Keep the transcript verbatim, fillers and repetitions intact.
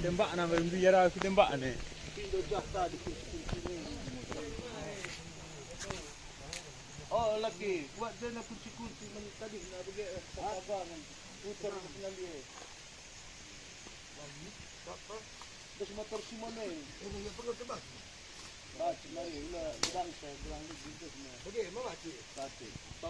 Tembak na, mbiar aku tembak ne. Oh, lagi. Kuat je na kunci-kunci men tadi na bage, eh, pagangan. Putar sekali, eh. Terus motor Simone. Ini yang perlu tebas. Bas, mari, ula, bilang saya, bilang ni, gitu, semua. Bagi, mau baca? Baca.